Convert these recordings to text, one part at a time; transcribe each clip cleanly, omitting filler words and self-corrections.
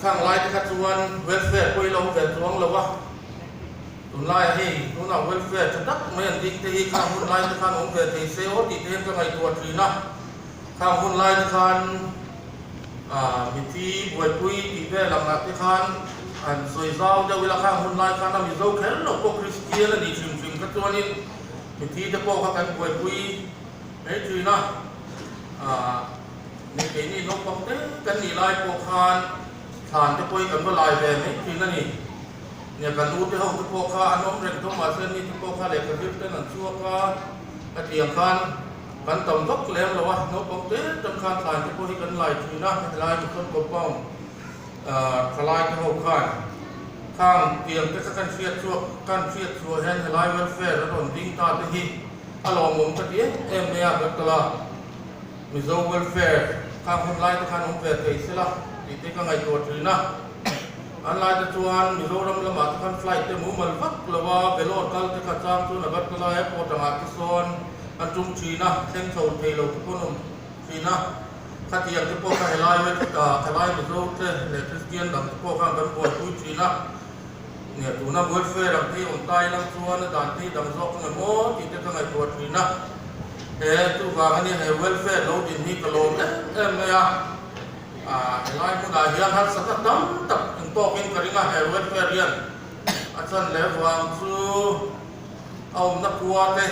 Khang lai te kha chuan welfare pawh i lo ve chuang lo a, tunlaiah hei tunah welfare tha tak mai an ding te hi khang hun lai te khan awm ve thei se aw tih te hian ka ngaihtuah thin a. Khang hun lai te khan mithi buaipui tih vel ang ah te khan an sawi zau deuh ila khang hun lai khan a Mizo kher lo pawh Kristian a nih hrim hrim kha chuanin mithi te pawh kha kan buaipui mai thin a. Ni keini naupang te kan nih lai pawh khan thlan te pawh hi kan va lai ve mai thin a ni. Nia kan u te ho te pawh kha an awm reng tho mahse ni te pawh kha lehkha zir ten an chhuak a, hetiang khan kan tam vak lem lo a, naupang te tan khan thlan te pawh hi kan lai thin a, helai Mission Compound thalai te ho khan khang tiang te kha kan hriat chhuak kan hriat chhuah hian helai welfare a rawn ding ta te hi a lawmawm ka ti em em mai a, Gatla. Mizo welfare khang hun lai te khan awm ve thei sela tih te ka ngaihtuah thin a. An lai te chuan Mizoram lamah te khan flight te mumal vak lo a, Vellore kal te kha chang chuan Agartala airport angah te sawn an tum thin a, thleng chho thei lo te pawh an awm thin a. Khatiang te pawh kha helai helai Mizo te leh Kristian dang te pawh khan kan buaipui thin a. Nia tuna welfare ang phei awm ta ilang chuan a dan phei dang zawk ang em aw tih te ka ngaihtuah thin a. He chuvang a nia he welfare lo din hi ka lawm em em mai a. Ah helai hmunah hian harsatna tam tak intawkin ka ring a he welfare hian a chan leh vang chu a awmna khua te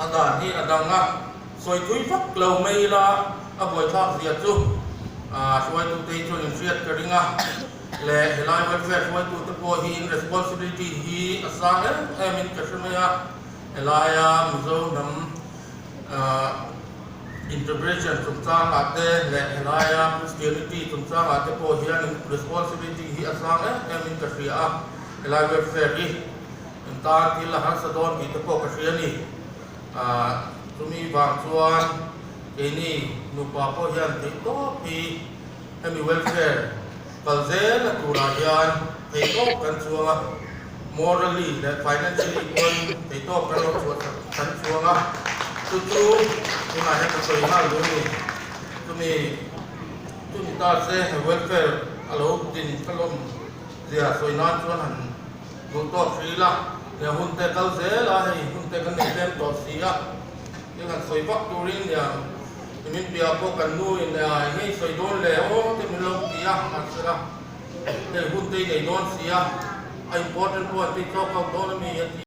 a dan hi a dang a. Sawi thui vak lo mai ila a buaithlak zia chu ah hruaitute hi chuan inhriat ka ring a. Leh helai welfare hruaitute pawh hi in responsibility hi a sang em em in ka hre mai a, helaia Mizo hnam integration chungchangah te leh helaia Christianity chungchangah te pawh hian in responsibility hi a sang em em in ka hria a, helai welfare hi in tan thil a harsa dawn tih te pawh ka hria a ni. Chumi vang chuan keini nupa pawh hian theihtawp hi Hemi welfare kal zel a turah hian theihtawp kan chuang a, morally leh financially pawn theihtawp kan lo chhuah tak kan chuang a, chu chu tunah hian ka sawi nghal duh a ni. Chumi chumi ta se he welfare a lo din ka lawm zia sawi nan chuan han duh tawk hrih ila, he hun te kal zel a, hei hun te kan nei tlem tawh si a, thil han sawi vak turin nia. Min piah pawh kan nu in eng nge sawi dawn le aw te min lo ti a, mahse la hei hun te i nei dawn si a, a important pawh an ti chawk ho dawn a mi a ti.